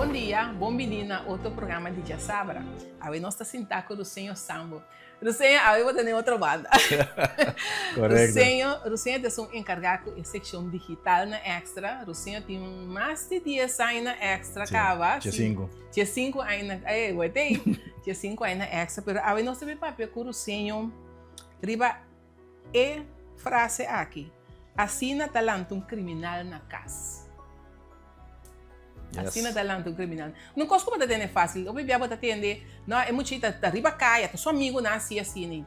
Bon dia, bon bini na otro programa di Djasabra. Awe nos ta sinta ku Ruseño Sambo. Ruseño, awe bo ta den otro banda. Korekto. Ruseño, Ruseño ta esun enkargá ku e sekshon digital na Extra. Ruseño tin mas di dies aña na Extra kaba. Sí, diesinku. Diesinku aña na, ey, wet ey. Diesinku aña na Extra, pero awe nos ta bin papia ku Ruseño riba e frase aki, Asina ta lanta un kriminal na kas. Yes. Asina ta lanta un kriminal. Un kos ku bo ta tende fásil, hopi bia bo ta tende, no, e muchita ta riba kaya, ta su amigunan hasi asina.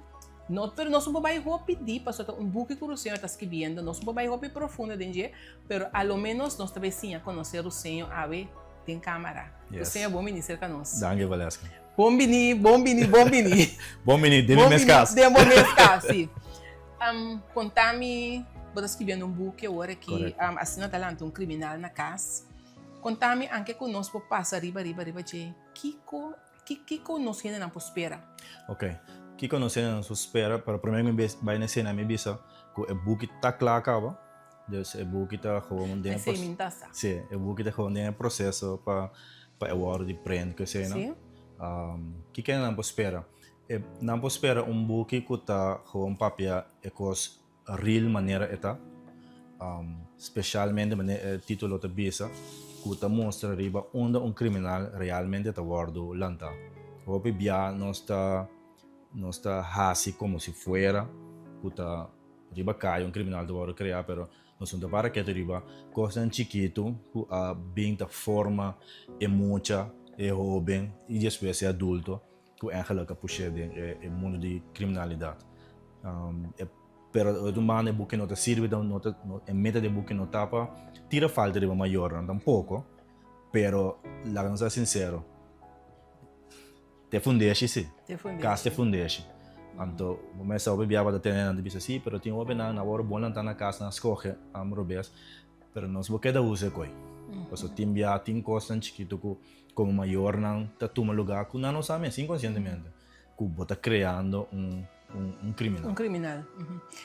No, pero nos no por bai hopi dip, pasobra ta un buki ku Ruseño ta skibiendo, nos no por bai hopi profundo den dje, pero a lo menos nos ta bai siña konosé Ruseño awe den kámara. Yes. Ruseño, bon bini serka nos. Danki, Valeska. Bon bini, bon bini, bon bini. Bon bini den mi mes kas. Den bo mes kas, si. Konta mi, bo ta skibiendo un buki awor aki, Asina ta lanta un kriminal na kas. Konta mi anke ku nos por pasa riba, riba, riba dje, kiko, kiko nos hendenan por spera? Ok, kiko nos hendenan por spera, pero prome mi bai na esena mi bisa ku e buki ta kla kaba, dus e buki ta gewoon den e Esei mi ta sa. Si, e buki ta gewoon den e proseso pa pa e wòrdu di prent ku esei nan. Kiko nan por spera? E nan por spera un buki ku ta gewoon papia e kos real manera e ta, speshalmente manera e titulo ta bisa ku ta mustra riba unda un kriminal realmente ta wòrdu lantá. Hopi bia nos ta nos ta hasi komo si fuera ku ta riba kaya un kriminal ta wòrdu kreá pero Nos no ta para ketu riba kosnan chikitu ku a bin ta forma e mucha, e hoben i despues e adulto ku èngeluk a push'é den e mundu di kriminalidat. Pero otro banda e buki no ta sirbi, e meta di e buki no ta pa tira falta riba mayornan tampoko, pero laga nos ta sinsero. Te fundeshi si. Te fundeshi. Kas te fundeshi. Anto, bo mester hopi bia bo ta tene nan ta bisa si, pero tin hopinan nan wòrdu bon lantá na kas, nan a skohe am robes, pero nos bo keda usa e koi. Pasobra tin bia tin kosnan chikitu ku komo mayornan ta tuma lugá ku nan no sa mes inkonsientemente ku bo ta kreando un un kriminal. Un kriminal.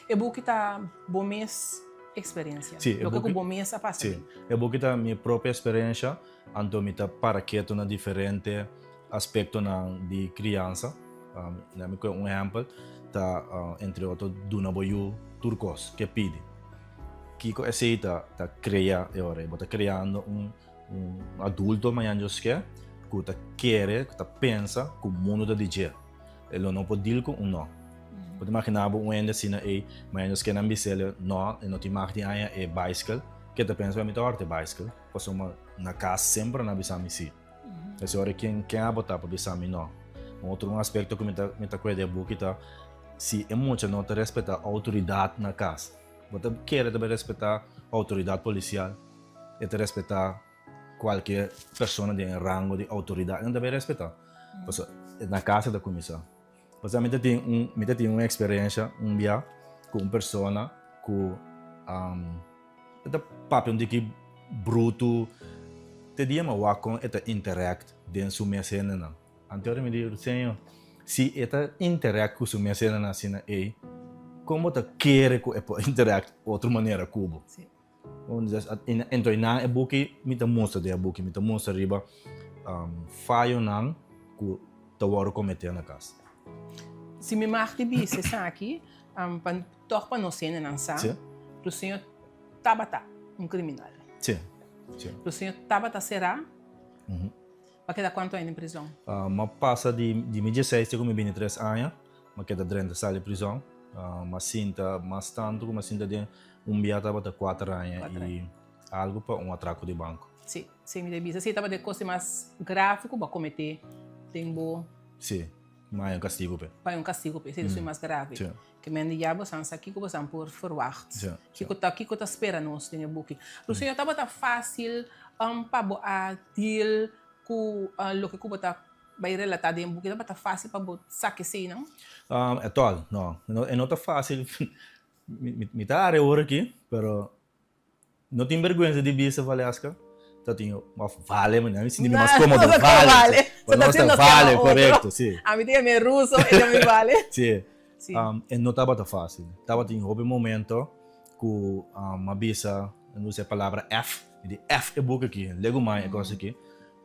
E buki ta bo mes eksperensia? Si, e Loke buki ku bo mes a pasa si, den. e buki ta mi propio eksperensia, anto mi ta para ketu na diferente aspektonan di kriansa. Laat mi kohe un ehèmpel, ta entre otro duna bo yu tur kos ke pidi. Kiko esei ta ta krea e ora ei? Bo ta kreando un un adulto mañana Dios ke ku ta kere, ku ta pensa ku mundu ta di dje. E lo no por deal ku un no. Bo ta imagina bo un hende asina ei, mañana Dios ke nan bis'el no, e no tin mag di haña e baiskel, ke ta pensa mi ta hòrta e baiskel pasobra na kas semper nan a bisa mi si. Ese ora ken ken a botá pa bisa mi no. Un otro un aspekto ku mi ta mi ta kueda e buki ta si e mucha no ta respetá outoridat na kas. Bo ta kere ta bai respetá outoridat polisial, e ta respetá kualke persona den e rango di outoridat, e no ta bai respetá. Pasobra na kas e ta kuminsá. Pasobra mi ta tin un mi ta tin un eksperensha un bia ku un persona ku E ta papia un tiki brutu te dia mi a wak kon e ta interact den su mes hendenan. Anto ora mi di, Señor, si e ta interact ku su mes hendenan asina ei, kon bo ta kere ku e por interact otro manera ku bo? Enton nan e buki mi ta mustra den e buki, mi ta mustra riba fayonan ku ta wòrdu kometé na kas. Si mi mag di bisa esaki, pa Tòg pa nos hendenan sa, ku Señor tabata un kriminal. Ku Señor tabata será. Bo a keda kuantu aña den prizòn? Mi a pasa di mi dieseis te ku mi bintitres aña, mi a keda drenta sali prizòn. Mi a sinta mas tantu ku mi a sinta den un bia tabata kuater aña i algu pa un atrako di banko. Sí, sí mi ta bisa. Sí, tabata e kos di mas grave ku bo a kometé den bo. Sí, mi a haña un kastigu p'e. Bo a haña un kastigu p'e, esei ta su mas grave. Ke men di ya bosan sa kiko bosan por ferwagt. Kiko ta kiko ta spera nos den e buki. Ruseñor tabata fásil pa bo a deal ku loke ku bo ta bai relatá den e buki? Tabata fásil pa bo sa keseinan? At all, no. E no ta fásil. Mi ta hari awor aki, pero No tin bergüenza di bisa Valeska ta tin of Vale, mi mi sinti mi mas cómodo Vale. Bo nos ta Vale, correcto, si. Ami ta yama e ruso, e yama mi Vale. Si. E no tabata fácil. Tabatin hopi momento ku mi a bisa, mi usa e palabra F, mi di F e boek aki, legu mai e kos aki.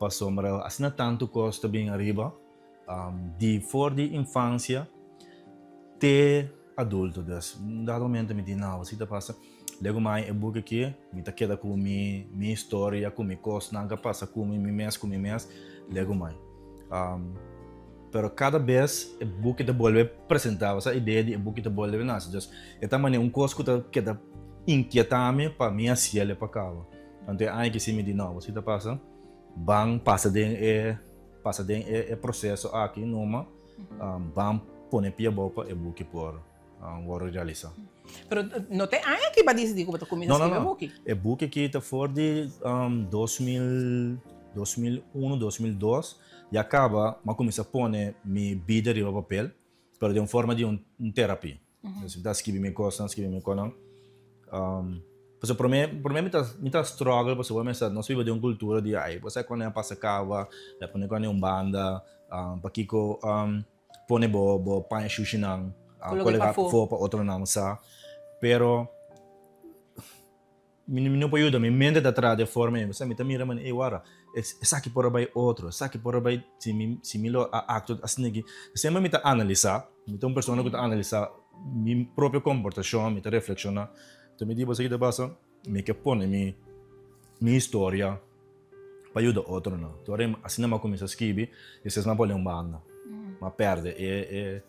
Pasobra asina tantu kos ta bin ariba di for di infansia te adulto. Dus un dado momento mi di no, si ta pasa lego mai e buki aki mi ta keda ku mi mi historia ku mi kosnan ku a pasa ku mi, mi mes ku mi mes lego mai. Pero kada bes e buki ta bolbe presenta, osea idea di e buki ta bolbe nase. Dus e ta manera un kos ku ta keda inkieta mi pa mi hasiel pa kaba. Anto e aña ki si mi di no, si ta pasa ban pasa den e pasa den e proseso aki numa ban pone pia abou pa e buki por wòrdu realisá. Pero no ta e aña aki bo a disidí ku bo ta kuminsá skibi e buki? No, no, no. E buki aki ta for di 2000, 2001, 2002 ya kaba mi a kuminsá pone mi bida riba papel pero den un forma di un terapia. Mi ta skibi mi kosnan, skibi mi konan. Pasobra promé, promé mi ta, mi ta struggle pasobra mi sa nos biba den un kultura di ai bo sa kon a pasa kaba, a pone kon un banda, pakiko pone bo bo paña shushinan kolega pafó pa otronan sa. Pero Mi no por yuda, mi mente ta traha di e forma ei. Mi ta mira manera, ey wara, esaki por a bai otro, esaki por a bai, si mi, si mi lo a actua asina aki. Semper mi ta analisa, mi ta un persona ku ta analisa mi propio komportashon, mi ta reflekshoná. Enton mi di bo esaki ta pasa, mi ke pone mi, mi historia pa yuda otronan. Tur ora asina mi a kuminsá skibi, despues mi a pone un banda, mi a pèrdè e, e.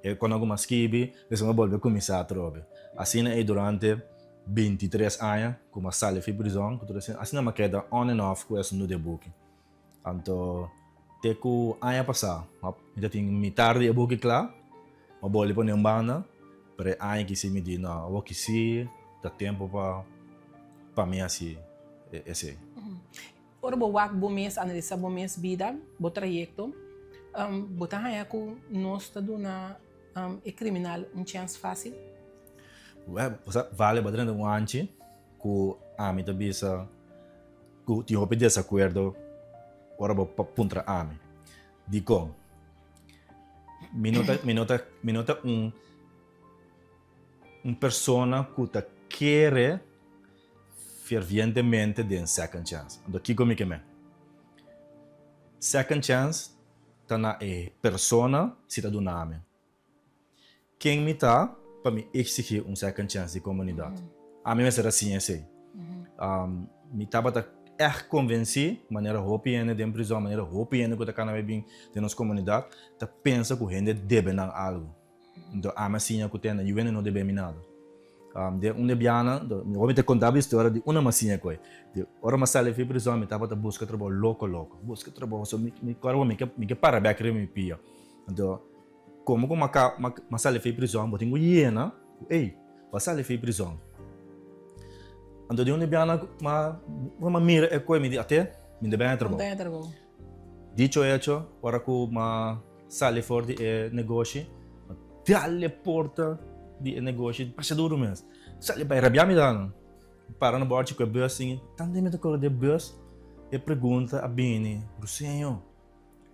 E kono ku mi a skibi, despues mi a bolbe kuminsá atrobe. Asina ei durante bintitres aña ku mi a sali fi prizòn, ku tur esei, asina mi a keda on and off ku e asuntu di e buki. Anto te ku aña pasá mi ta tin mitar di e buki kla, mi a bolbe pone un banda, pero e aña aki si mi di no, awoki si ta tempu pa pa mi hasi esei. Ora bo wak bo mes, analisá bo mes bida, bo trayekto, bo ta haña ku nos ta duna e kriminal un chèns fásil? Wèl, vale bo drenta un anchi ku ami ta bisa ku tin hopi desakuerdo ora bo puntra ami. Dikon? Mi no ta, mi no ta, mi no ta un un persona ku ta kere fervientemente den second chance. Anto kiko mi ke men? Second chance ta na e persona si ta duna mi. Ken mi ta pa mi exigi un second chance di comunidad? Ami mester a siña esey. Mi tabata echt convenci, manera hopi hende den prizon, manera hopi hende cu ta cana bay bin den nos comunidad, ta pensa cu hende debe nan algo. Nto ami a siña ku tenda yu hende no debe mi nada. Den un de bianan, mi hopi ta konta bo historia di unda mi a siña ku ei. Di ora mi a sali fi prizòn mi tabata buska trabou loko loko, buska trabou so mi mi kòrda bo mi ke mi ke para bèk riba mi pia. Anto komo ku mi a ka mi a sali fi prizòn bo tin ku yena ku ey bo a sali fi prizòn. Anto di un de bianan mi a mi a mira e koi mi di ate mi no debe trabou. Dicho hecho, ora ku m'a sali for di e negoshi, m'a dal e porta di e negoshi masha duru mes. Sali bai rabia mi dano. Para na borchi ku e bus tin, tantu mi ta kore di e bus, e pregunta a bini, Ruseño,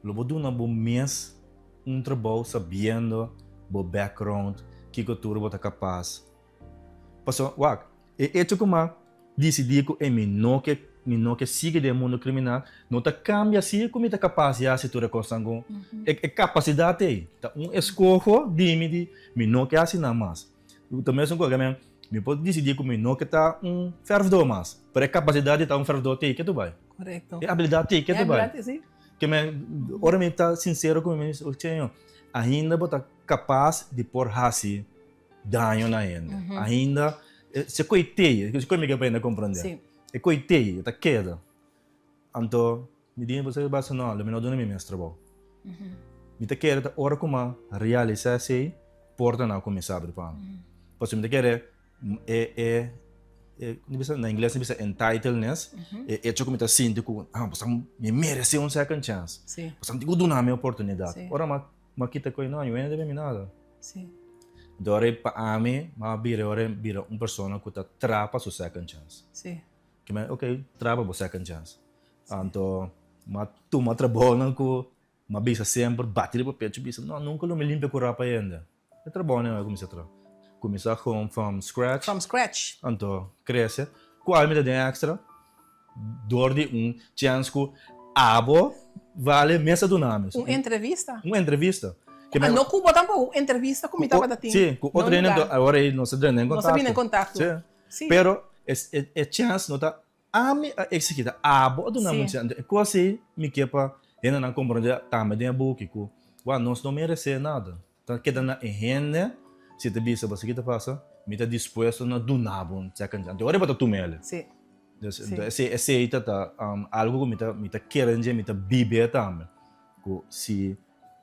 lo bo duna bo mes un trabou sabiendo bo background, kiko tur bo ta kapas? Pasobra, wak, e echo ku m'a disidí ku e mi no ke mi no ke sigui den e mundu kriminal no ta kambia si ku mi ta kapas di hasi tur e kosnan ku e e kapasidat ei ta un eskoho di mi di mi no ke hasi nan mas. Ta mesun ku mi mi por disidí ku mi no ke ta un fèrfdó mas, pero e kapasidat di ta un fèrfdó t'ei ke tu bai. Korekto. E abilidat t'ei ke E tu bai. abilidat t'ei, si. Ke men ora mi ta sinsero ku mi mes, Señor, ainda bo ta kapas di por hasi daño na hende. Ainda se koe tei, se koe mi ke pa hende komprende. E koe tei, e ta keda. Anto mi di bo sa basta no, lo mi no duna mi mes trabou. Mi ta kere ta ora ku mi a realisa esei, portanan a kuminsá abri pa mi. Pasobra mi ta kere e e e na ingles nan bisa entitledness, e echo ku mi ta sinti ku ah mi merese un second chance. Pasobra mi tin ku duna mi oportunidat. Ora mi a Ma kita koe no, yu no debe mi nada. Sí. Dor e pa ami, ma bira ora e bira un persona ku ta tra pa su second chance. Sí. Ke men, ok, tra pa bo second chance. Anto, m'a tuma trabounan ku m'a bisa semper, bati riba pecho bisa, no, nunka lo mi limpia kurá pa hende. E trabounan ei a kuminsá tra. Kuminsá gewoon from scratch. From scratch. Anto, krese. Kual mi ta den extra? Dor di un chance ku. Abo vale mes a duna mi. Un entrevista. Un entrevista. Ah, no ku bo tampoco, un entrevista ku mi tabata tin. Sí, ku otro hende, anto awor ei nos a drenta en kontakto. Nos a bini en kontakto. Sí. Pero e chèns no ta ami a eksigí, ta abo a duna mi un chèns. Anto e kos ei mi ke pa hendenan komprondé tambe den e buki ku wak nos no meresé nada. Ta keda na e hende si ta bisa bo esaki ta pasa, mi ta dispuesto na duna bo un second chance. Anto ora bo ta tuma el. Sí. Dus esei esei ta ta algo ku mi ta mi ta kere den dje, mi ta bib'é tambe. Ku si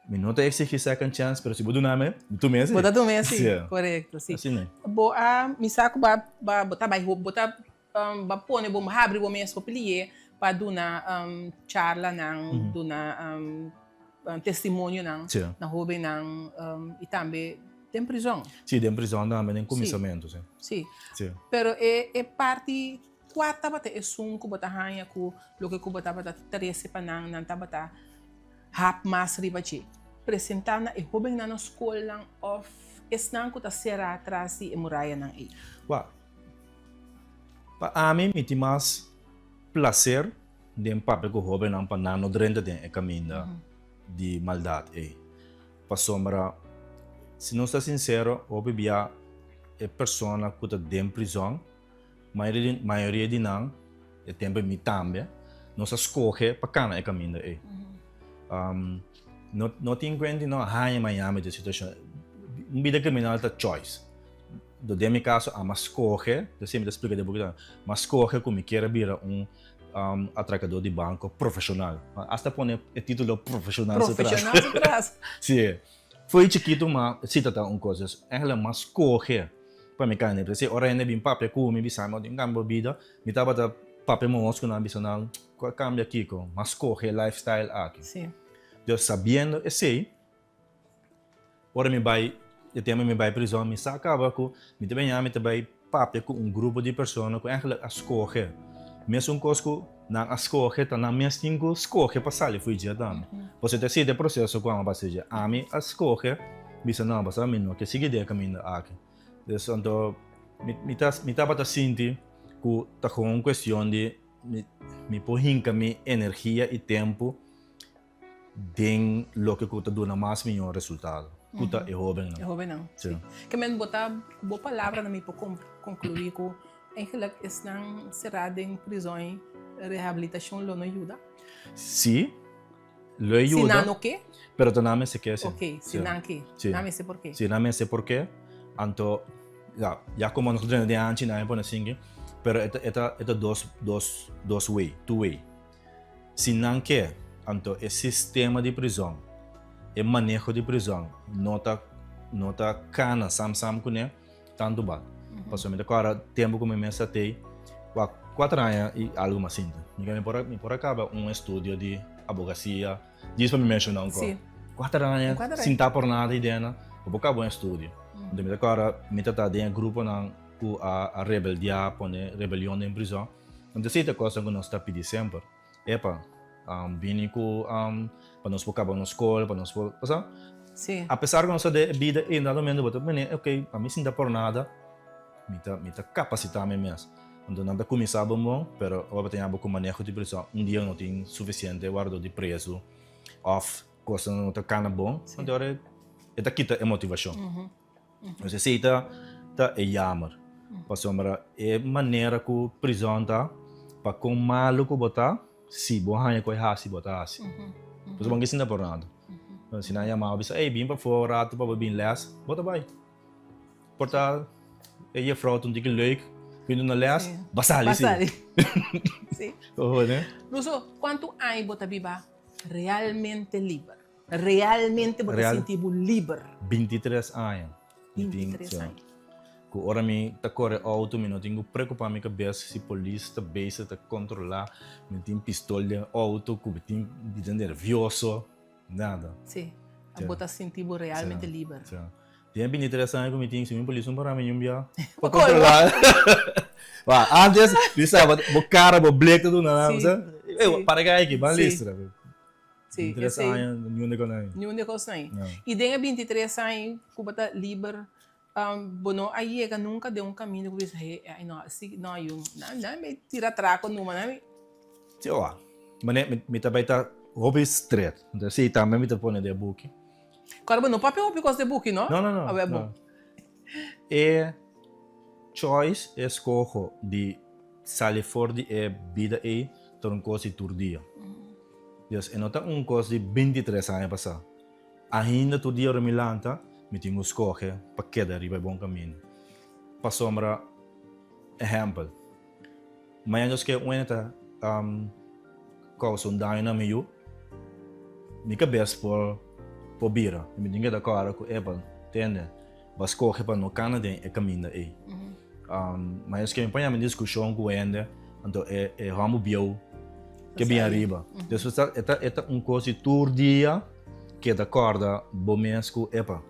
mi no ta exigí second chance, pero si bo duna mi, mi tuma esei. Bo ta tuma esei, korekto, si. Asina. Bo a, mi sa ku bo a bo ta bai hopi, bo ta bo a pone bo habri bo mes hopi lié pa duna charlanan, duna testimonionan na hobennan i tambe den prizon. Sí, den prizon tambe den kuminsamentu, sí. Sí. Sí. Pero e e parti kua tabata esun ku bo ta haña ku loke ku bo tabata trese pa nan, nan tabata hap mas riba dje? Presentá na e hobennan na skolnan òf esnan ku ta será tras di e murayanan ei? Wak, pa ami mi tin mas plaser den papia ku hóbennan pa nan no drenta den e kaminda di maldat ei. Pasobra, si nos ta sinsero, hopi bia e persona ku ta den prizòn, mayoria di nan, e tempu mi tambe, nos a skohe pa kana e kaminda ei. No tin kuenta no haña Miami den situashon. Un bida kriminal ta choice. Den mi kaso a mas skohe, esei mi ta splika den buki tambe, mas skohe ku mi kier a bira un atrakadó di banko profeshonal. Asta pone e título profeshonal su tras. Profeshonal su tras. Sí. Fo'i chikitu ma si ta ta un kos. Dus eigenlijk mas skohe pa mi kanda. P'esei ora hende bin papia ku mi bisa mi tin kambia bo bida, mi tabata papia mohos ku nan bisa nan ku a kambia kiko? Mas skohe e lifestyle aki. Sí. Dus sabiendo esei. Ora mi bai, e tempu mi bai prizon, mi sa kaba ku mi ta baña, mi ta bai papia ku un grupo di persona ku eigenlijk a skohe. Mesun kos ku nan a skohe, ta nan mes tin ku skohe pa sali for dje tambe. Pasobra ta esei ta e proseso ku ami a pasa dje. Ami a skohe bisa no, pasobra mi no ke sigui den e kaminda aki. Dus anto mi ta mi tabata sinti ku ta gewoon un kuestion di mi por hinka mi energia i tempu den loke ku ta duna mas mihó resultado, ku ta e hóbennan. E hóbennan, sí. Ke men bo ta, ku bo palabranan mi por konkluí ku eigenlijk esnan será den prizòn rehabilitashon lo no yuda? Sí, lo e yuda. Si nan no ke? Pero ta nan mester ke, sí. Ok, si nan ke. Sí. Nan mester por ke. Sí, nan mester por ke. Anto, ya, ya komo nos drenta den anchi nan e pone sinki, pero e ta, e ta, e ta dos, dos, dos way, two way. Si nan ke, anto e sistema di prizon, e maneho di prizon no ta no ta kana sam sam kuné, tantu bal. Pasobra mi ta kòrda tempu ku mi mes a tei wak kuater aña i algu mas sinti. Mi ke mi por a mi por a kaba un estudio di abogasia, djis pa mi menshoná un kos. Kuater aña sin ta por nada idea bo por kaba un estudio. Anto mi ta kòrda mi ta ta den e gruponan ku a rebeldiá, pone rebelion den prizon. Anto esei ta kosnan ku nos ta pidi semper. Epa, bini ku pa nos por kaba nos skol, pa nos por, bo sa? Sí. Apesar ku nos ta den e bida ei, na momento bo ta mene, ok, ami sin ta por nada, mi ta mi ta kapasitá mi mes. Anto nan ta kuminsá bon bon, pero ora bo ta yama bo ku maneho di prizòn, un dia no tin sufisiente wardadó di prezu òf kosnan no ta kana bon, anto ora e ta kita e motivashon. Nos esei ta ta e yamer. Pasobra e manera ku prizòn ta, pa kon malu ku bo ta, si bo haña ku e hasi, bo ta hasi. Pasobra bo no ke sinta por nada. Si nan yama bo bisa, ey, bin pafó un ratu pa bo bin lès, bo ta bai. Por ta e jefrou ta un tiki leuk, bin duna lès, bo a sali si. Bo a sali. Si. Ruso, kuantu aña bo ta biba realmente liber? Realmente bo ta sinti bo liber? 23 aña. 23 aña. Ku ora mi ta kore outo mi no tin ku preokupa mi kabes si polis ta bezig ta kontrola, mi tin pistol den outo ku mi tin mi ta nervioso, nada. Sí, bo ta sinti bo realmente liber. Sí. Den 23 aña ku mi tin si mi polis no para mi niun bia pa kontrola. Ba, antes mi sa bo kara bo blek ta duna nan, sa? Ey, para kai aki, ban listra. Sí, 23 esei. aña, niun de kos ahí. Niun de kos ahí. No. I den e 23 aña ku bo ta liber, bo no a yega nunka den un kaminda ku bo bisa, he, ai no, si, no, yu, nan, nan mi tira atrako numa, nan mi. Sí, oa. Mane mi ta bai ta hopi stret. Entonces si tambe mi ta pone den e buki. Kòrda bo no papia hopi kos den buki no? No no no. Awe bo. E choice, e eskoho di sali for di e bida ei ta un kos di tur dia. Dus e no ta un kos di bintitres aña pasá. Ainda tur dia ora mi lanta mi tin ku skohe pa keda riba e bon kaminda. Pasobra, ehèmpel. Mañana nos ke un hende ta kousa un daño na mi yu, mi kabes por por bira. Mi tin keda kòrda ku epa, tende, bo a skohe pa no kana den e kaminda ei. Mañana nos ke mi paña mi diskushon ku hende, anto e e hòmber bieu ke bin ariba. Despues e ta e ta un kos di tur dia keda kòrda bo mes ku epa,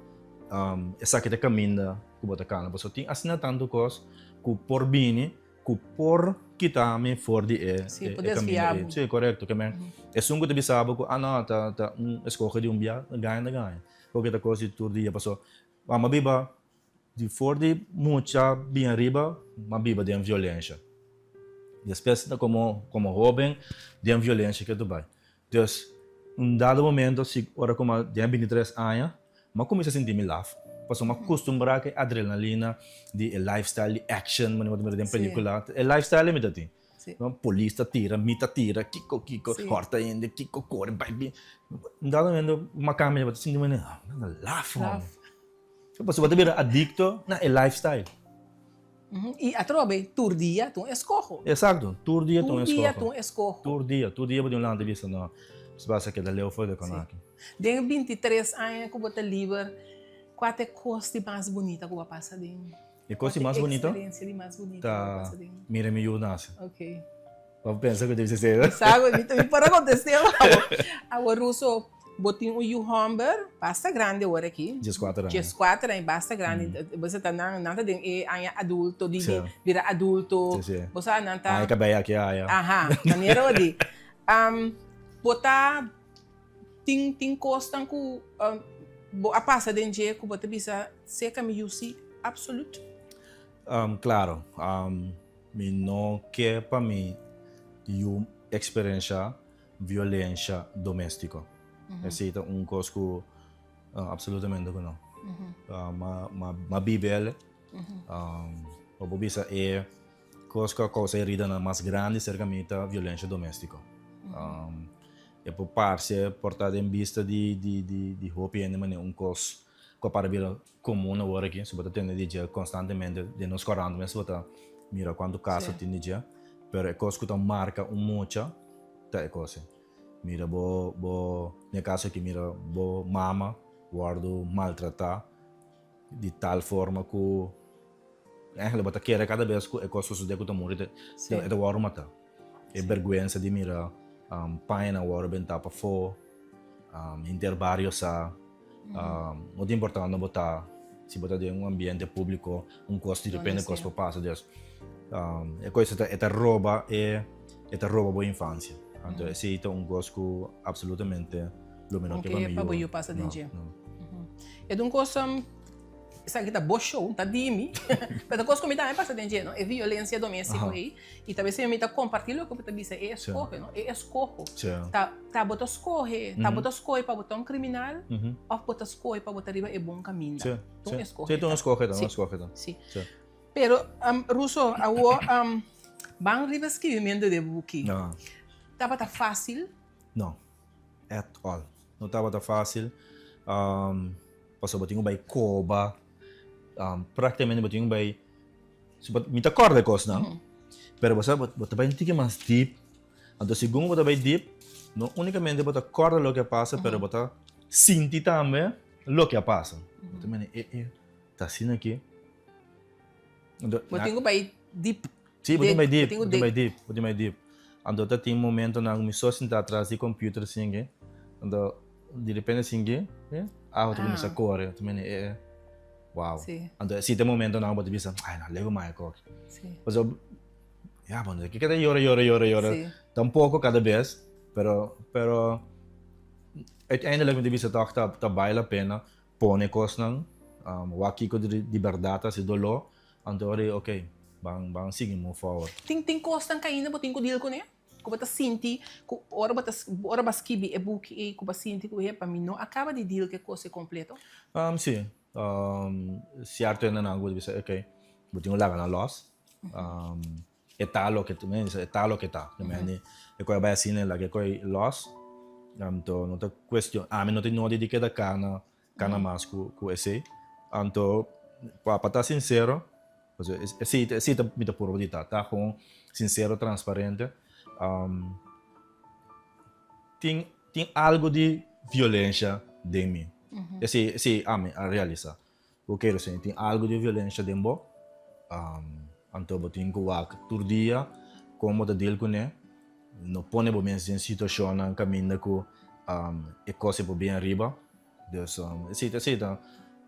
esaki ta e kaminda ku bo ta kana. Pasobra tin asina tantu kos ku por bini ku por kita mi for di e Sí, por desvia bo. Sí, korekto. Ke men esun ku ta bisa bo ku ah no ta ta un eskohe di un bia, gaña ta gaña. Porque ta kos di tur dia paso m'a biba di for di mucha bin ariba m'a biba den violensha. Despues komo komo hoben den violensha ke ta bai. Dus, un dado momento, si ora ku m'a den bintitres aña, m'a kuminsá sinti mi laf. Pasobra m'a kustumbrá ku e adrenalina di e lifestyle di action, manera bo ta mira den pelikula. E lifestyle ei mi ta tin. Polis ta tira, mi ta tira, kiko kiko, hòrta hende, kiko kore, bai bin. Un dado momento m'a kambia, bo ta sinti manera, mi ta laf, homber. Pasobra bo ta bira adikto na e lifestyle. I atrobe, tur dia ta un eskoho. Exacto, tur dia ta un eskoho. Tur dia ta un eskoho. Tur dia, tur dia bo tin un lanta bisa no, nos basa keda leu for di konaki. Den e bintitres aña ku bo ta liber, kua ta e kos di mas bunita ku bo a pasa den? E kos di mas bunita? Kua ta e eksperensia di mas bunita ku bo a pasa den? Ta mira mi yu nase. Ok. Bo pensa ku debe ser. Mi sa ku mi por a kontest'é awor. Awor Ruso, bo tin un yu hòmber basta grandi awor aki. Dieskuater aña. Dieskuater aña, basta grandi. Bo sa ta nan, nan ta den e aña adulto, di bira adulto. Si, si. Bo sa nan ta. Aña kabei aki aya. Aha, manera bo di. Bo ta tin tin kosnan ku bo a pasa den dje ku bo ta bisa seka mi yu si absoluut? Klaro. Mi no ke pa mi yu eksperensha violensha doméstiko. Esei ta un kos ku absolutamente ku no. M'a biba el. Bo por bisa e kos ku a kousa heridanan mas grandi serka mi ta violensha doméstiko. E por parse por ta den bista di hopi hende manera un kos ku a para bira Komun awor aki, si bo ta tende di dje konstantemente den nos korant mes bo ta mira kuantu kaso tin di dje, pero e kos ku ta marka un mucha ta e kos ei. Mira bo bo den e kaso aki mira bo mama wòrdu maltratá di tal forma ku eigenlijk bo ta kere kada bes ku e kos sosodé ku ta muri e ta wòrdu matá. E bergwensa di mira pañanan wòrdu bentá pafó, henter bario sa. No ta importá unda bo ta, si bo ta den un ambiente públiko, un kos di repente kos por pasa. Dus, e kos e ta roba e e ta roba bo infansia. Anto esei ta un kos ku absolutamente lo mi no ke pa mi yu. No ke pa bo yu pasa den dje. E ta un kos Esaki ta bo show, ta di mi. Pero ta kos ku mi tambe pasa den dje, no? E violensia doméstiko ei. I ta bes mi ta kompartí loke bo ta bisa, e eskohe, no? E eskoho. Ta, ta bo ta skohe, ta bo ta skohe pa bo ta un kriminal òf bo ta skohe pa bo ta riba e bon kaminda. Ta un eskohe. Sí, ta un eskohe ta, un eskohe ta. Sí. Pero, Ruso, awor ban riba skibimentu di e buki. Tabata fásil? No. At all. No tabata fásil. Pasobra bo tin ku bai koba, práktikamente bo tin ku bai, mi ta kòrda e kosnan, pero bo sa bo ta bai un tiki mas dip, anto segun bo ta bai dip, no únikamente bo ta kòrda loke a pasa, pero bo ta sinti tambe loke a pasa. Bo ta mira e e ta asina aki. Bo tin ku bai dip. Sí, bo tin bai dip, bo tin bai dip, bo tin bai dip. Anto ta tin momentonan ku mi so sinta atras di computer asin, anto di repente asin ki awa ta kuminsá kore, ta mende e e wow. Anto si ta momentonan ku bo ta bisa, ai no lego mas e koki. Pasobra ya bo no ta keda yora yora yora yora tampoco kada bes, pero pero uiteindelijk mi ta bisa tòg ta bai la pena pone kosnan, wak kiko di bèrdat ta hasi doló. Anto ora di ok, ban ban sigui move forward. Tin tin kosnan ku ainda bo tin ku deal kuné? Ku bo ta sinti ku ora bo ta ora bo a skibi e buki ei ku bo a sinti ku hepa mi no a kaba di deal ku e kos ei kompleto? Si. Sierto hendenan ku bo ta bisa okay bo tin ku laga nan lòs. E ta loke e ta loke ta. E kos a bai asina e laga e kos lòs. Anto no ta kuestion ami no tin nodi di keda kana Gana mas ku esei. Anto pa ta sinsero, pasobra esei esei ta mi ta purba di ta, ta gewoon sinsero, transparente. Tin tin algu di violensha den mi. Esei esei ami a realisa. Bo kere esei, tin algu di violensha den bo, anto bo tin ku wak tur dia kon bo ta deal kuné. No pone bo mes den situashonnan kaminda ku e kos e por bin ariba. Dus esei ta esei ta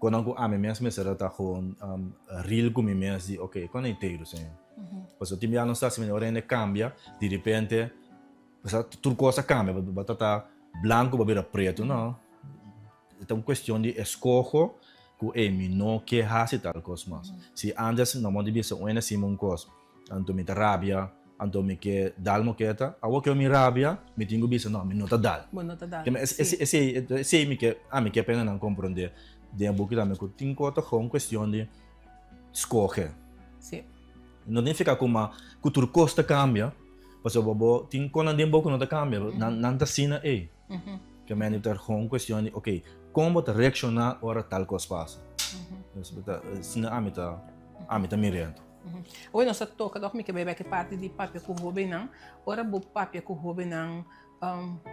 konan ku ami mes mester a ta gewoon real ku mi mes di oke kon ei teiru señor. Pasobra tin bia nos ta hasi manera ora hende kambia direpente tur kos a kambia bo ta ta blanku bo a bira pretu no. E ta un kuestion di eskoho ku ei mi no ke hasi tal kos mas. Si antes no bo di bisa un hende hasimu un kos Anto mi ta rabia, anto mi ke dal moketa. Awor ke mi rabia, mi tin ku bisa, no, mi no ta dal. Bo no ta dal, si. Esei, esei mi ke, ami ke pena nan komprondé den e buki tambe ku tin ku ta un kuestion di skohe. Si. No nifiká ku ma ku tur kos ta kambia, pasobra bo tin konan den bo ku no ta kambia, nan nan ta asina ei. Ke men ta un kuestion di, oke, kon bo ta reakshoná ora tal kos pasa? Asina ami ta, ami ta mir'é anto. Oe nos ta toka dòk mi ke bai bek e parti di papia ku hóbennan. Ora bo papia ku hóbennan,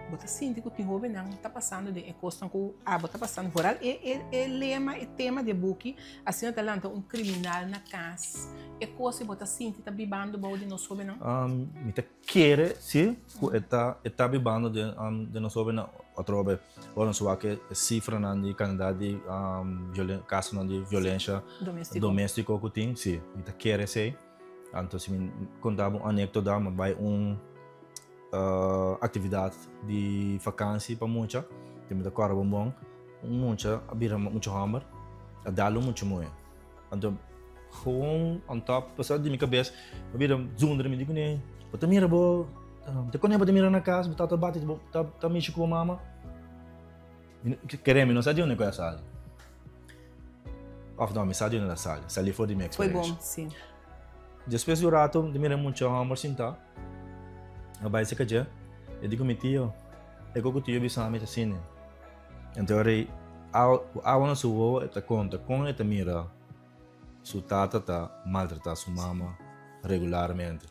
bo ta sinti ku tin hóbennan ta pasando den e kosnan ku abo ta pasando. Foral e e e lema, e tema di e buki, asina ta lanta un kriminal na kas. E kos ei bo ta sinti ta bibando bou di nos hóbennan? Mi ta Kere si ku e ta e ta bibando den den nos hobennan atrobe ora nos wak e sifranan di kantidat di kasonan di violensha domestiko ku tin si mi ta kere esei anto si mi konta bo un anekdota mi bai un aktividat di fakansi pa mucha ku mi ta kòrda bon bon un mucha a bira mucha hòmber a dal un mucha muhé. Anto gewoon on top pasá di mi kabes mi bira zundra mi di kuné bo ta mira bo ta kuné bo ta mira na kas bo tata bati bo ta ta mishi ku bo mama mi kere mi no sa di unda ku a sali òf no mi sa di unda el a sali sali for di mi eksperensha Foi bon si. Despues di un rato mi ta mira mucha hòmber sintá a bai serka dje e di ku mi tio e koko tio bisa mi ta asina. Anto e rei ku awa na su wowo e ta konta kon e ta mira su tata ta maltratá su mama regularmente.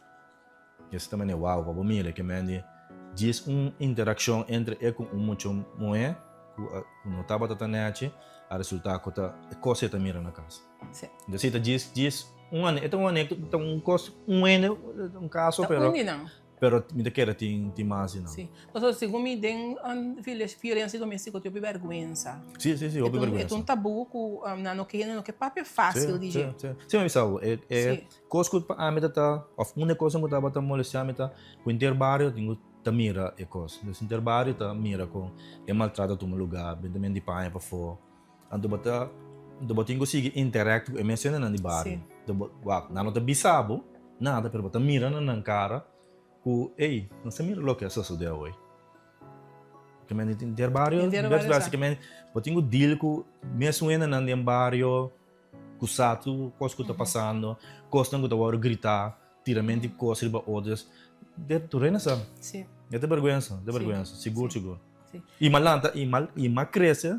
Esei ta manera waw pa bo mira ke men di djis un interakshon entre e ku un mucha muhé ku no tabata ta nèchi a resultá ku ta e kos e ta mira na kas. Entonces esei ta djis djis un e ta un anekdota un kos un hende un kaso pero. Ta un di nan. Pero mi ta kere tin tin mas di nan. Sí. Pasobra segun mi den violencia domestico tin hopi berguensa. Sí, sí, sí, hopi berguensa. E ta un tabu ku nan no ke hende no ke papia fácil di dje. Sí, sí. Sí, mi bisa bo, e e kos ku pa ami ta ta, òf un di e kosnan ku tabata molestiá mi ta ku henter bario tin ku ta mira e kos. Dus henter bario ta mira kon e maltrato a tuma lugá, bentamentu di paña pafó. Anto bo ta, anto bo tin ku sigui interact ku e mes hendenan di bario. Anto bo, wak, nan no ta bisa bo nada, pero bo ta mira na nan kara ku, ey, nos ta mira loke a sosode awe. Ke men den bario, basikamente, bo tin ku deal ku mesun hendenan den bario ku sa tur kos ku ta pasando, kosnan ku ta wòrdu gritá, tiramento di kos riba otro. Tur hende sa. E ta bèrgwensa, e ta bèrgwensa, sigur sigur. I m'a lanta, i m'a, i m'a krese.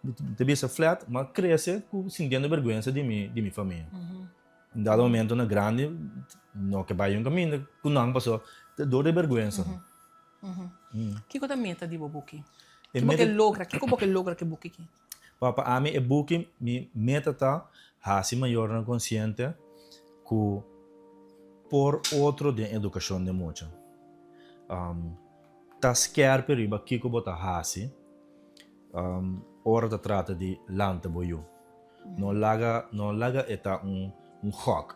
Mi ta bisa flat, m'a krese ku sintiendo bergwensa di mi di mi famia. Un dado momento na grandi no ke bai un kaminda ku nan paso ta dor di bergwensa. Kiko ta meta di bo buki? Kiko bo ke logra? Kiko bo ke logra ku e buki aki? Pa pa ami e buki mi meta ta hasi mayornan konsiente ku por otro den edukashon den mucha. Ta skèrpi riba kiko bo ta hasi. Ora ta trata di lanta bo yu. No laga no laga e ta un un gok.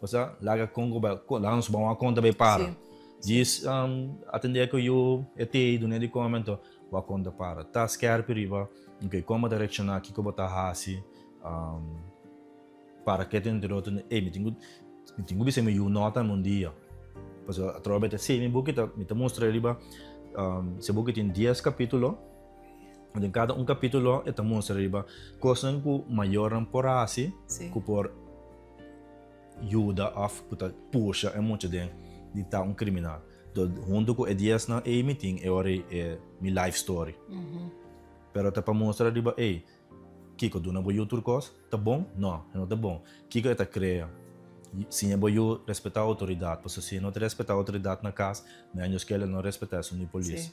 Osea laga kon ku bai laga nos bon a konta bai para. Djis atendé ku yu e tei dun'é di kome anto bo a konta para. Ta skèrpi riba oke kon bo ta reakshoná kiko bo ta hasi para ke ta entre otro ey mi tin ku mi tin ku bisa mi yu no ta un dia. Pasobra atrobe ta si mi buki ta mi ta mustra riba si buki tin dies kapitulo den kada un kapitulo e ta mustra riba kosnan ku mayornan por hasi ku por yuda òf ku ta pusha e mucha den di ta un kriminal. Huntu ku e diesnan ei mi tin e ora ei e mi life story. Pero ta pa mustra riba ei Kiko duna bo yu tur kos? Ta bon? No, e no ta bon. Kiko e ta krea? Siña bo yu respetá outoridat, pasobra si e no ta respetá outoridat na kas, menos ke el no respetá esun di polis.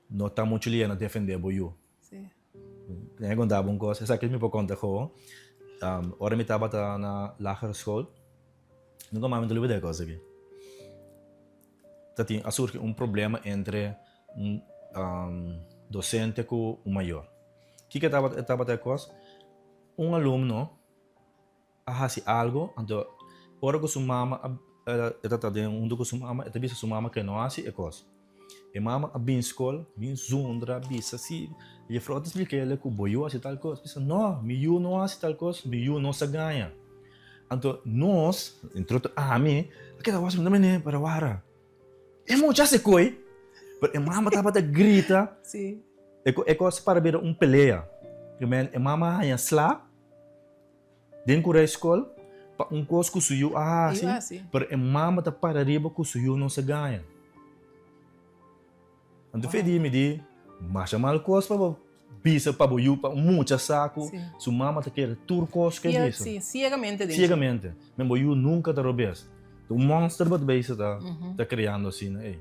No ta muchu lié na defendé bo yu. Mi a konta bo un kos, esaki mi por konta gewoon. Ora mi tabata na lagere skol, nunka mas mi ta lubidá e kos aki. Ta tin a surgi un problema entre un docente cu un mayor. Kiko e tabata e tabata e cos? Un alumno a haci algo, anto ora cu su mama a e ta ta den hunto cu su mama, e ta bisa su mama cu e no haci e cos. E mama a bin scol, bin zundra, bisa si juffrouw ta splica el cu bo yu haci tal cos. Bisa no, mi yu no haci tal cos, mi yu no sa gaña. Anto nos, entre otro ami, a keda wak no mene pero wara. E mucha se koi, pero e mama tabata grita. Sí. E, e kos para bira un pelea. E men, e mama a haña sla den kura skol pa un kos ku su yu a hasi, Yu hasi. pero e mama ta para riba ku su yu no sa gaña. Anto fe di mi di, masha mal kos pa bo bisa pa bo yu, pa un mucha sa ku su mama ta kere tur kos ku e bisa. Sí, ciegamente den. Ciegamente. Men bo yu nunka ta robes. Un monster bo ta bisa ta ta kreando asina ei.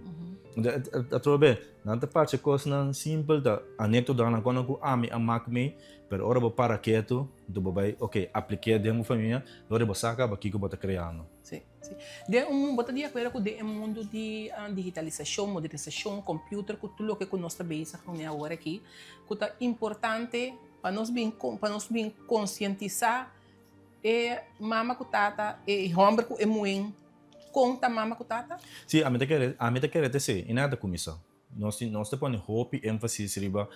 Atrobe, nan ta parce kosnan simpel, ta anekdotanan kono ku ami a mak mi, pero ora bo para ketu, anto bo bai, ok, aplik'é den bo famia, ora bo sa kaba kiko bo ta kreando. Sí. Sí. Den un, bo ta di akuerdo ku den e mundu di digitalisashon, modernisashon, computer ku tur loke ku nos ta bezig kuné awor aki, ku ta importante pa nos bin pa nos bin konsientisá e mama ku tata, e hòmber ku e muhé kon ta mama ku tata? Sí, ami ta kere, ami ta kere ta esei, i nan ta kuminsá. Nos tin, nos ta pone hopi énfasis riba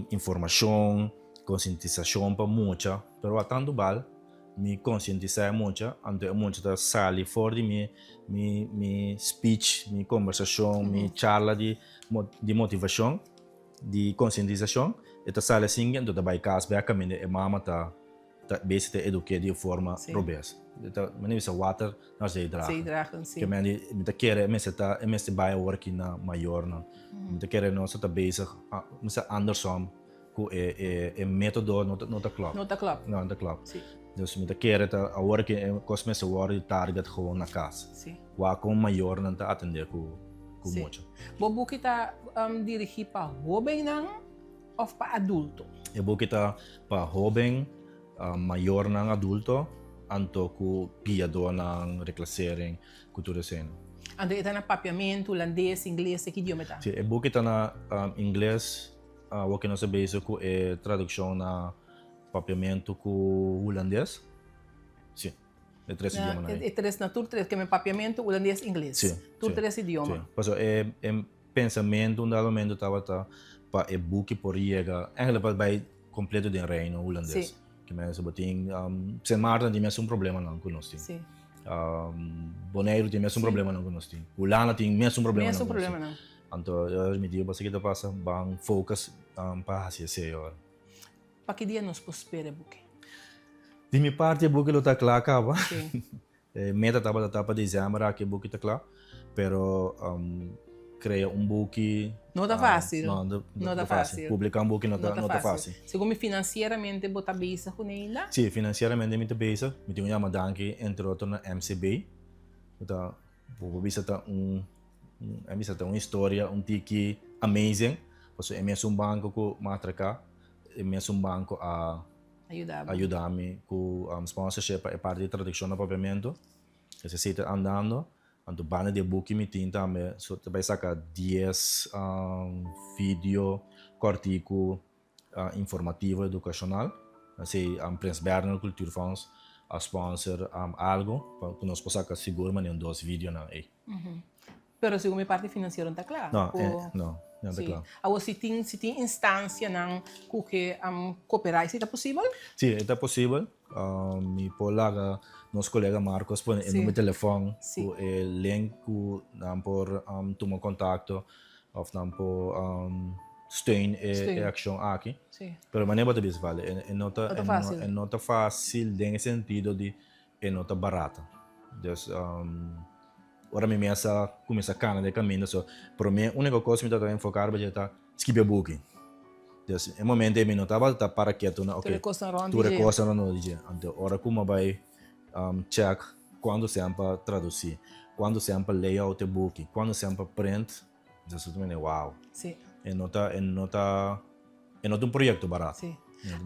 informashon, konsientisashon pa mucha, pero a tantu bal mi konsientisá e mucha, anto e mucha ta sali for di mi mi mi speech, mi kombersashon, mi charla di di motivashon, di konsientisashon, e ta sali asin anto ta bai kas bèk kaminda e mama ta. Ta besi ta eduké di un forma robes. Ta mane bisa water naar zee dragen. Zee dragen, si. Ke men mi ta kere e mester ta e mester bai awor aki na mayornan. Mi ta kere nos ta bezig mester andersom ku e e e metodo no ta no ta klòp. No ta klòp. No, no ta klòp. Si. Dus mi ta kere ta awor aki e kos mester wòrdu di target gewoon na kas. Si. Wak kon mayornan ta atendé ku ku mucha. Bo buki ta dirigí pa hóbennan? Of pa adulto? E buki ta pa hoben, mayornan adulto, anto ku guiadornan, reclassering, ku tur esei. Anto e ta na papiamentu, hulandes, ingles, e ki idioma e ta? Si, e buki ta na ingles, awor ke nos a bezig ku e tradukshon na papiamentu ku hulandes. Si, e tres idiomanan ei. E tres, na tur tres, ke men papiamentu, hulandes, ingles. Si. Tur tres idioma. Si, pasobra e Pensamentu un dado momento tabata pa e buki por yega, eigenlijk pa bai completo den Reino Hulandes. Sí. Ke mensen bo tin, Sint Maarten tin mesun problemanan ku nos tin. Sí. Boneiru tin mesun problemanan ku nos tin. Hulanda tin mesun problemanan Mesun ku nos tin. problemanan. Anto mi di bo sa ki ta pasa, ban focus pa hasi esei ora. Pa ki dia nos por spera e buki? Di mi parti e buki lo ta kla kaba. Sí. E meta tabata ta pa december aki e buki ta kla, pero crea un buki No ta facil. No, no, No ta facil. Publica un buki no ta, no ta facil. Segun mi financieramente bo ta bezig cu Neila? Si, financieramente mi ta bezig. Mi tin un yama danki entre otro na MCB. Cu ta, bo por bisa ta un, a bisa ta un historia un tiki amazing. Pasobra e mesun banco cu mi a atraca, e mesun banco a A yuda mi ku sponsorship pa e parti di tradukshon na papiamentu. Esei ta andando. Anto banda di e buki mi tin tambe so ta bai saka dies video kòrtiku informativo edukashonal. Esei Prins Bernhard Cultuurfonds a sponsor algu pa ku nos por saka sigur manera un dos videonan ei. Pero segun mi parti finansiero no ta kla. No, no. Nan ta Sí. kla. Awor si tin si tin instancianan ku ke koperá esei ta posibel? Sí, e ta posibel. Mi por laga nos kolega Marcos pone e number di telefòn ku e link ku nan por tuma kontakto òf nan por steun e akshon aki. Pero manera bo ta bisa Vale, e no ta e no ta fásil den e sentido di e no ta barata. Dus ora mi mes a kuminsá kana den e kaminda so promé úniko kos mi tabata enfoká riba dje ta skibi e buki. Dus e momento ei mi no tabata ta para ketu na Tur e kosnan rònt di tur e dje. kosnan rònt di dje. Anto ora ku mi a bai check kuantu sean pa tradusí, kuantu sean pa layout e buki, kuantu sean pa print, dus mi ta mende wow. Sí. E no ta e no ta e no ta un proyekto barato. Sí.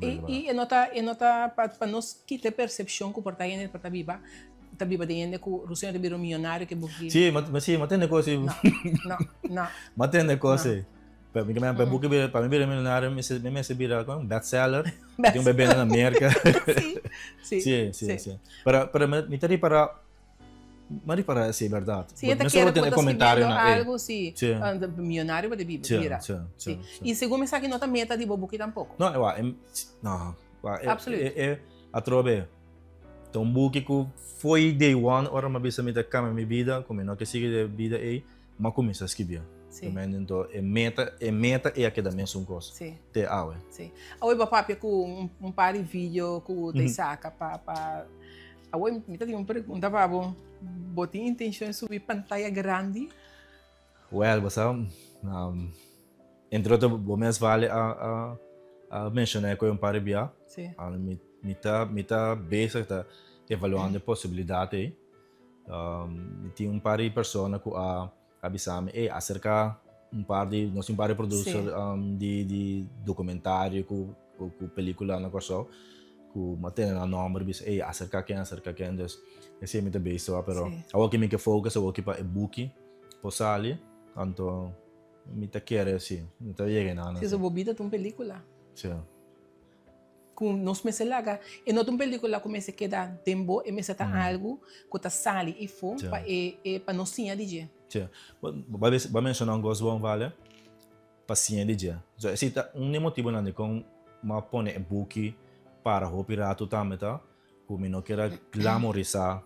I i e no ta e no ta pa pa nos kita e persepshon ku por ta hende por ta biba ta biba den hende ku Ruseñor ta bira un miyonario ku e buki. Sí, ma sí, ma tende kos ei. No, no, no. Ma tende kos ei. Pa mi pa buki bira pa mi bira miyonario mi mester mi mester bira kon bestseller. Mi tin un bebé na Merka. Sí, sí. Sí, sí, sí. Pero pero mi ta ripara mi a ripara esei bèrdat. Si e ta kere ku bo ta skibiendo algu si miyonario bo ta biba bira. Sí, sí, sí. I segun mi esaki no ta meta di bo buki tampoko. No, wak e no wak e e atrobe ta un buki ku fo'i day one ora mi a bisa mi ta kambia mi bida ku mi no ke sigui e bida ei mi a kuminsá skibié. Sí. Anto e meta e meta ei a keda mesun kos Sí. te awe. Sí. Awe bo a papia ku un par di video ku ta saka pa pa Awor mi ta tin un pregunta pa bo. Bo tin intencion di subi pantaya grandi? Well, bo sa, entre otro bo mes Vale a a a menciona e cu un par di bia. Sí. Mi mi ta mi ta bezig ta evaluando e posibilidad ey. Mi tin un par di persona cu a A bisa mi, ey, acerca un par di, nos tin un par di producer di di documentario cu cu pelicula na Corsou, cu mi a tene nan nomber bisa, ey, acerca ken, acerca ken, dus esey mi ta bezig wak, pero awor ki mi ke focus awor ki pa e buki por sali, anto mi ta kere si, mi ta yega einan. Si, so bo bida ta un pelicula. Si. Ku nos mester laga, e no ta un pelikula ku mester keda den bo, e mester ta algu ku ta sali ifo pa e e pa nos siña di dje. Sí. Bo bo a menshoná un kos bon, Vale, pa siña di dje. So esei ta un di e motibunan dikon mi a pone e buki para hopi ratu tambe ta ku mi no kier a glamorisá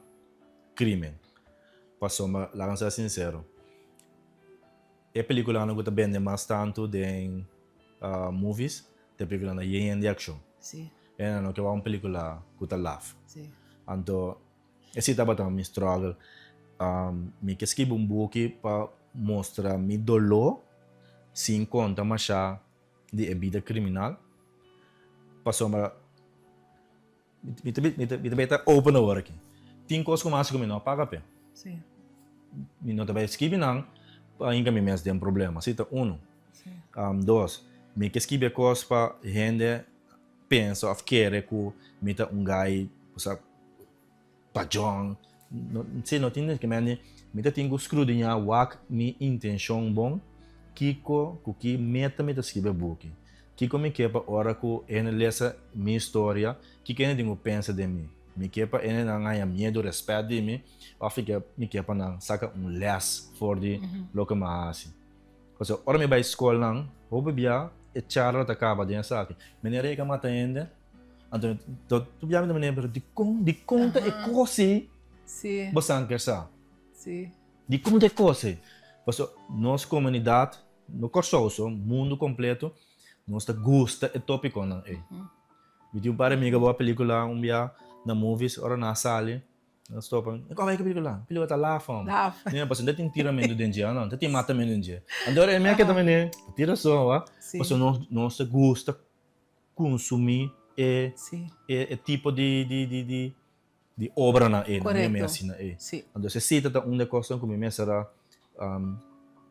krimen. Pasobra, laga nos ser sinsero, E peliculanan cu ta bende mas tanto den movies ta e peliculanan yen di accion. Sí. E nan no ke wak un pelicula cu ta laf. Sí. Anto esey tabata mi struggle. Mi ke scribi un buki pa mustra mi dolor sin conta masha di e bida criminal pasobra. Mi ta mi ta mi ta bay ta open awor aki. Tin kos ku mi hasi ku mi no a paga p'e. Sí. Mi no ta bay skibi nan pa hinka mi mes den problema. Si ta unu. Sí. Dos, mi ke skibi e kos pa hende pensa òf kere ku mi ta un guy, osea, Pajon, no, si no tin ke mende, mi ta tin ku skrudiñá wak mi intenshon bon, kiko, ku ki meta mi ta skibi e buki. Kiko mi ke pa ora ku hende lesa mi historia, kiko hende tin ku pensa den mi. Mi ke pa hendenan haña miedu, rèspèt di mi, òf mi ke mi ke pa nan saka un lès for di loke mi a hasi. Pasobra ora mi bai skolnan, hopi bia e charla ta kaba den esaki, Meneer Reka mata hende. Anto tu bia mi ta manera, pero dikon, dikon ta e kos ei Sí. bo san ker sa? Sí. Dikon ta e kos ei? Pasobra nos komunidat, no Kòrsou so, mundu kompleto, nos ta gusta e topikonan ei. Mi tin un par di amiga bo a pelikula un bia na movies, ora nan a sali, nan stopa, mi kòrda e pelikula, e pelikula ta laf hòmber. Laf. Mi pasobra no ta tin tiramentu den dje, no ta tin matamentu den dje. Anto ora e mi a keda manera, tin rason wak, pasobra nos ta gusta Kunsumí e e tipo di di di di di obranan ei, mi mi asina ei. Entonces esei ta ta un di e kosnan ku mi mester a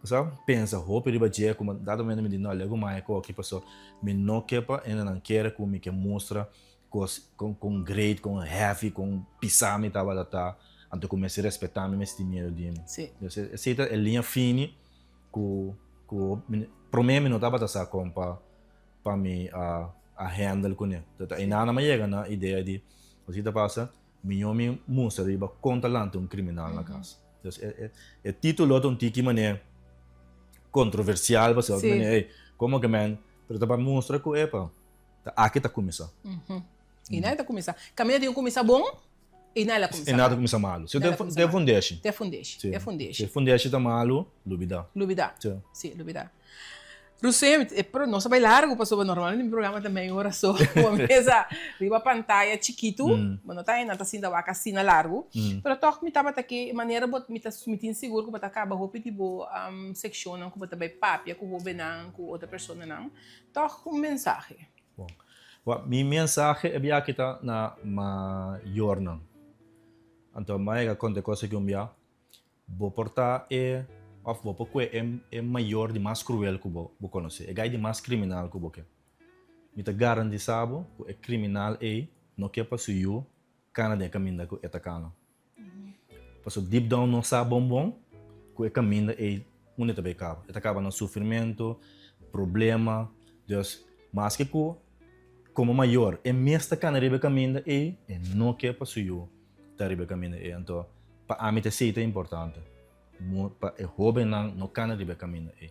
sa pensa hopi riba dje ku dado momento mi di no legu mai e koki paso mi no ke pa hendenan kere ku mi ke mustra kos kon kon great kon heavy kon pisá mi tabata ta anto ku mester respetá mi mester tin miedu di mi. Entonces esei ta e liña fini ku ku promé mi no tabata sa kon pa pa mi a a handle kuné. Ta einan mi a yega na idea di loke ta pasa, mihó mi mustra riba kon ta lanta un kriminal na kas. Dus e e titulo ta un tiki manera kontroversial pasobra sí. Mene, ey, komo ke men, pero ta pa mustra ku epa, ta aki ta kuminsá. I nan ta kuminsá. Kaminda tin un kuminsá bon, i nan la kuminsá malu. I nan ta kuminsá malu. Si te fundeshi. Te fundeshi, te fundeshi. Si e fundeshi ta malu, lubidá. Lubidá. Sí. Sí, lubidá. Rusé, e pro, nos a bai largu pasobra normalmente mi programa ta mei ora so. Bo mesa riba pantaya chikitu, bo no ta nan ta sinta wak asina largu. Pero tòg mi tabata ke manera bo mi ta mi tin sigur ku bo ta kaba hopi di bo sekshonnan ku bo ta bai papia ku hóbennan, ku otro personanan. Tòg un mensahe. Bon. Wak, mi mensahe e biaha ta na mayornan. Anto mi a yega konta e kos aki un bia. Bo por ta e òf bo por kue e e mayor di mas kruel ku bo bo konosé, e gai di mas kriminal ku bo ke. Mi ta garantisá bo ku e kriminal ei no ke pa su yu kana den e kaminda ku e ta kana. Pasobra deep down nos sa bon bon ku e kaminda ei unda e ta bai kaba. E ta kaba na sufrimentu, problema. Dus, maske ku komo mayor e mes ta kana riba e kaminda ei, e no ke pa su yu ta riba e kaminda ei. Anto, pa ami ta esei ta importante, pa e hóbennan no kana riba e kaminda ei.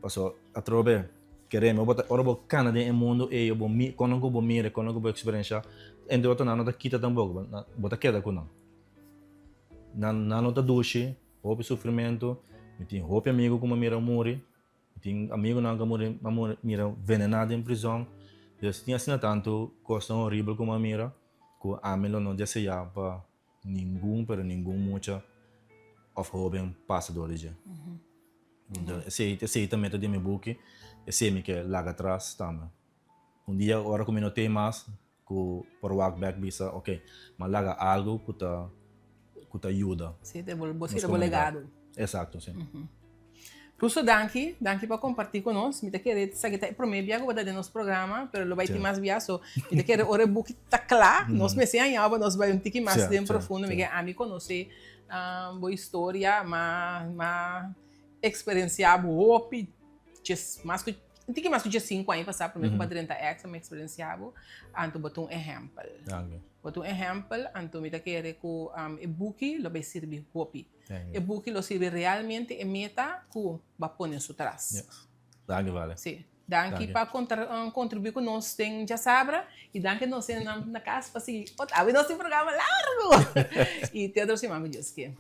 Pasobra atrobe kereme bo ta ora bo kana den e mundu ei bo mi kono ku bo mira kono ku bo eksperenshá entre otro nan no ta kita tampoko bo ta keda ku nan. Nan nan no ta dushi hopi sufrimentu mi tin hopi amigu ku mi a mira muri mi tin amigunan ku a muri a muri mira venená den prizòn dus tin asina tantu kosnan horibel ku mi a mira ku ami lo no deseá pa Ningun pero ningun mucha of hoben pasa door di dje. Esei esei ta meta di mi buki, esei mi ke laga atras tambe. Un dia ora ku mi no tei mas ku por wak bek bisa ok mi a laga algu ku ta ku ta yuda. Si, ta bo sira bo legado. Esakto, si. Ruso danki, danki pa kompartí ku nos. Mi ta kere esaki ta e promé bia ku bo ta den nos programa, pero lo bai tin mas bia, so mi ta kere ora e buki ta kla, nos mester haña pa nos bai un tiki mas den profundo. Mi ke ami konosé bo historia, m'a m'a eksperensiá bo hopi djes mas ku un tiki mas ku djesinku aña pasá promé ku bo a drenta Extra mi eksperensiá bo, anto bo ta un ehèmpel. Bo ta un ehèmpel, anto mi ta kere ku e buki lo bai sirbi hopi. E buki lo sirbi realmente e meta ku bo a pone su tras. Yes. Danki Vale. Sí. Danki pa kontribuí ku nos den Djasabra i danki nos hendenan na kas pa sigui ot awe nos tin programa largu i te otro siman ku Dios ke.